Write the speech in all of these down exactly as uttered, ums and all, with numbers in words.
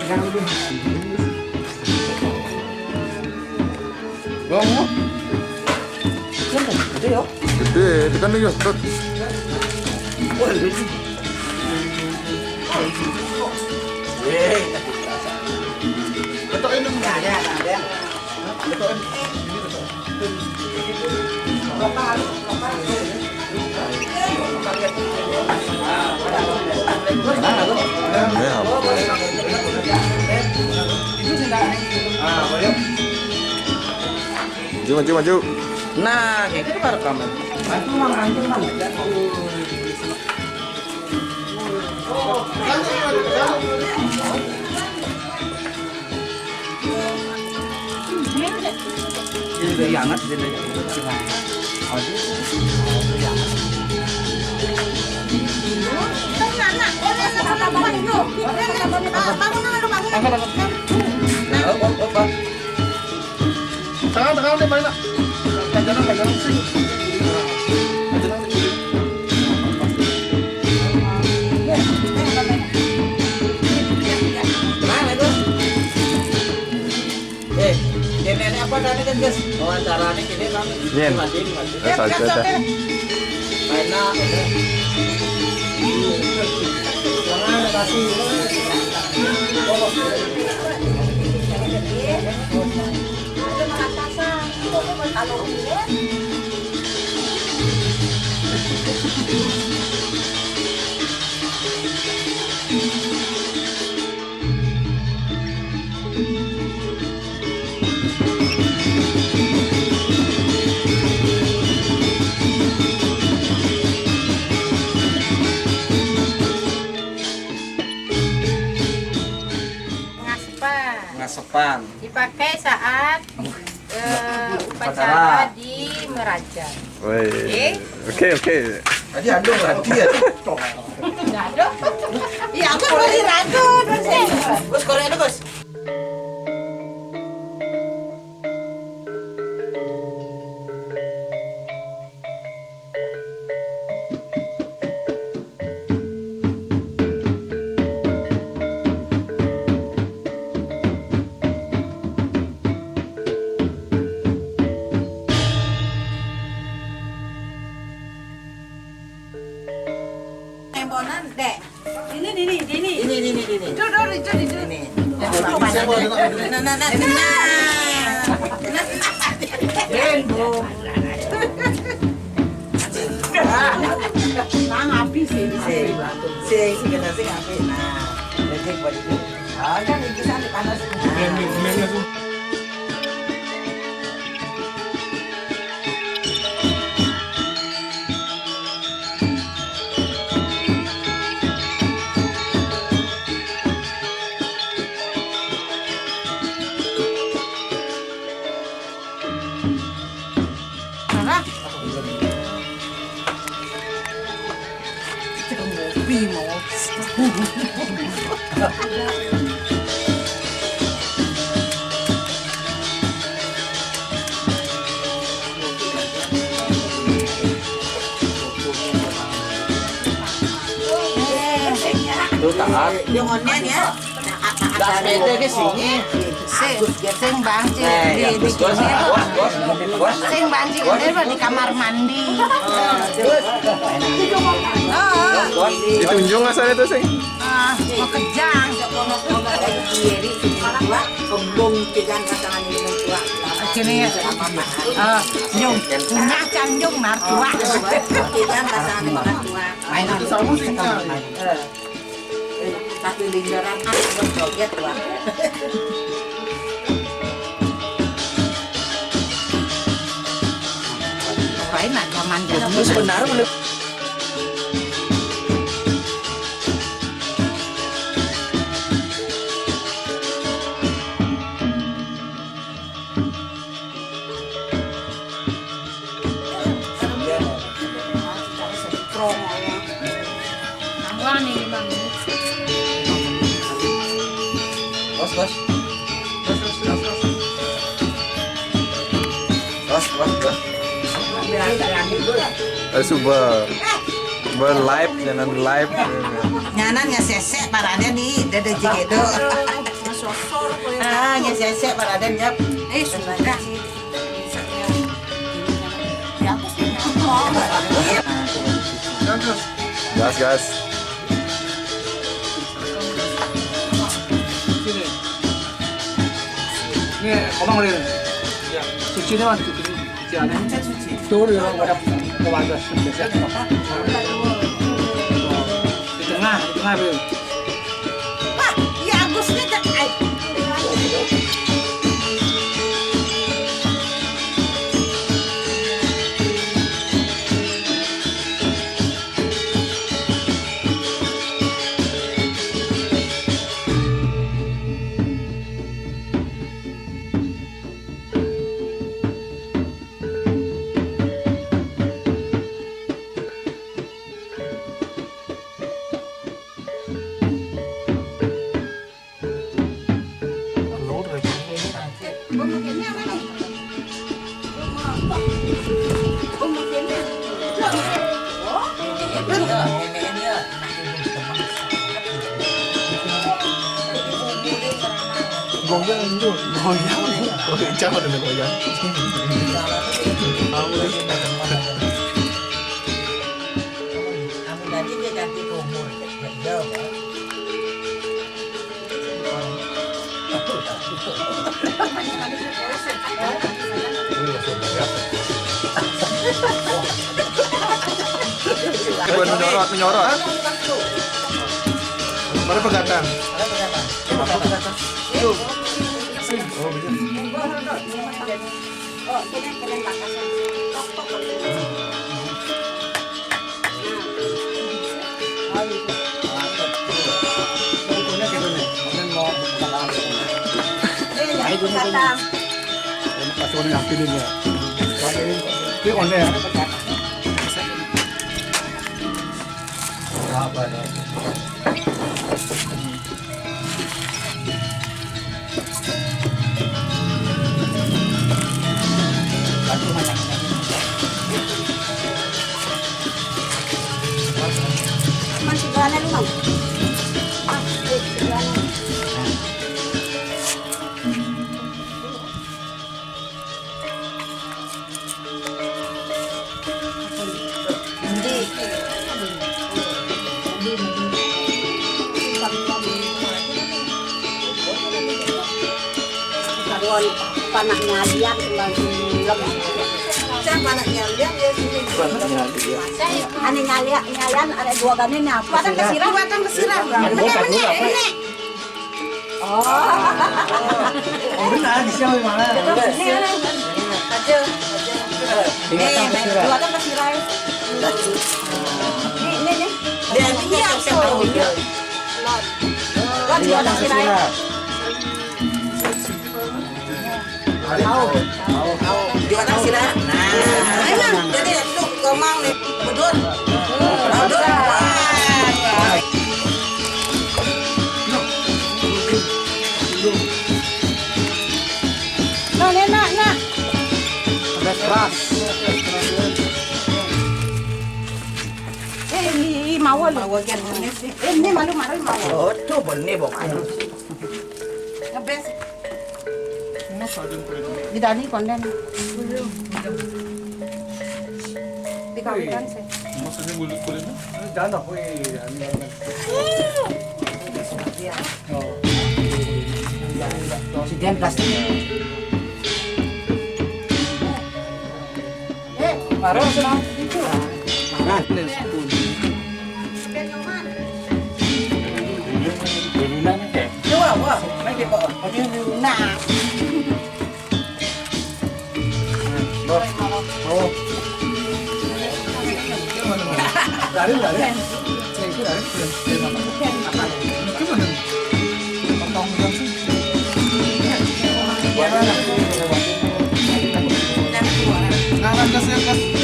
Gede ya. Gede, tekan lagi, Bos. Wah, gede. Betul ini. Ya, ya, ya. Maju, maju, maju. Nah, kayak gitu baru kamu. Bantu, Bang, bantu, Bang. Jadi hangat, jadi. Aduh. Bangun, bangun, bangun. Apa, apa, apa? Tangan, tangan, deh, paling nak. Pajangan, pajangan, sih. Pajangan. Mana itu? Eh, ini, ini apa tadi kan, guys? Wawancaranya gini kan? Yen. Mati, mati. Eh, salju ada. Enak. Jangan kasih. Ngasepan. Ngasepan. Dipakai saat, eh, upacara di Meraja. Woi. Oke. Oke, oke. Tadi ada berarti ya. Nggak ada. Iya, aku masih ragu, Gus. Gus, korek itu, Gus. Embonan, Dek. Ini, ini, ini. Ini, ini, ini, ini. Itu, itu, itu, itu. Ini. Nah, nah, nah, nah. Nah, habis ini. Sing, sing, kita sing apik. Nah, jadi buat itu. Ah, kan ini kan panas. Nah. Ngopi mau. Lu taat. Yang online ya. Dah sepeda ke sini. Sing, sing bangci. Eh, di, ya, di bos, bos, sini. Bos, bos, bos. Sing bangci ini mah di kamar mandi. Bos, bos. Oh, oh. Bos, bos. Ditunjung asalnya tuh, sing. Ah, mau kejang. Kembung tiga pasangan ini tua. Sini ya. Ah, nyung. Punya canjung mertua. Tiga pasangan orang tua. Main itu sama sih, Kak. Eh, tapi linggaran ah, joget, wah. Lain lah zaman dulu. Sebenarnya Bos, bos. Bos, bos, bos, bos. Bos, bos, bos. Eh, suba. Ber-live, jangan live. Nyanan nggak sesek, parahnya nih, dada jegedo. Ah, ya siap-siap, Pak Raden, ya. Eh, sudah. Ya, aku sih. Gas, gas. Sini. Ini, Komang udah. Cuci nih, Wan, cuci. Cuciannya. Tuh, di rumah pada keluarga sudah siap. Di tengah, di tengah, Bro. Wah, ya Agusnya cek. Goyang itu, goyang. Goyang, jangan ada goyang. Kamu tadi dia ganti umur. Ya, iya, Pak. Bukan menyorot, menyorot. Pada pegatan. Oh, bisa. Ini yang kata. Ini konde ya. Apa ya? Masih berani lu, Bang? Ah, eh, berani. Karuan panah nyalian tinggal film. Saya panah nyalian ya sini. Ane nyalian, nyalian ada dua gane nih apa? Ada kesirah, ada kesirah. Ini, ini. Oh. Oh, benar, di sini mana? Ini, ini. Kacil. Ini, ini, dua kan masih rai. Ini, ini, ini. Dia, dia, dia, dia. Lot. Lot, dua kan masih rai. Tahu. Tahu. Dua kan sila. Nah, emang jadi lu ngomong nih, betul. Betul. Wah. Nah, nih, nak, nak. Pedas keras. Eh, ini, ini mawa lu. Mawa kan ini sih. Eh, ini malu, malu, mawa. Oh, tuh benih, Bok. Ngebes. Di Dani kondan. Di kawitan sih. Maksudnya bulu kulitnya? Jangan aku, eh, anu, anu. Si Dian plastik. Eh, marah sana. Marah. Dulu nanya, Kak. Wah, wah, main di bawah. Nah.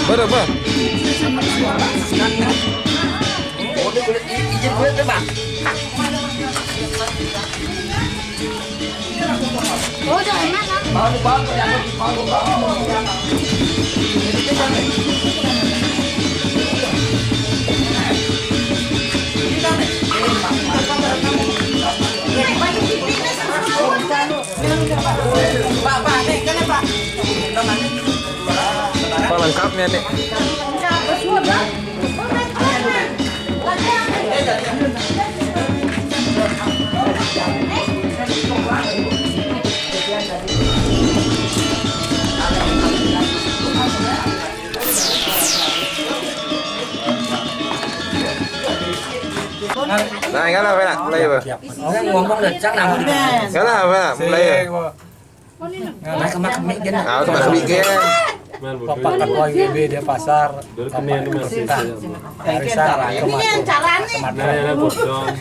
Berapa? Udah, enak, kan? Nah, ngala, pena, mulai apa? Orang ngomong dah cang nama di. Ngala, pena, mulai apa? Nah, kemah kemih gini. Ah, kemah kemih gini. Bapak ketua I B B Denpasar, Bapak Kota. Arisan, kemah. Nah, ya, bos, dong.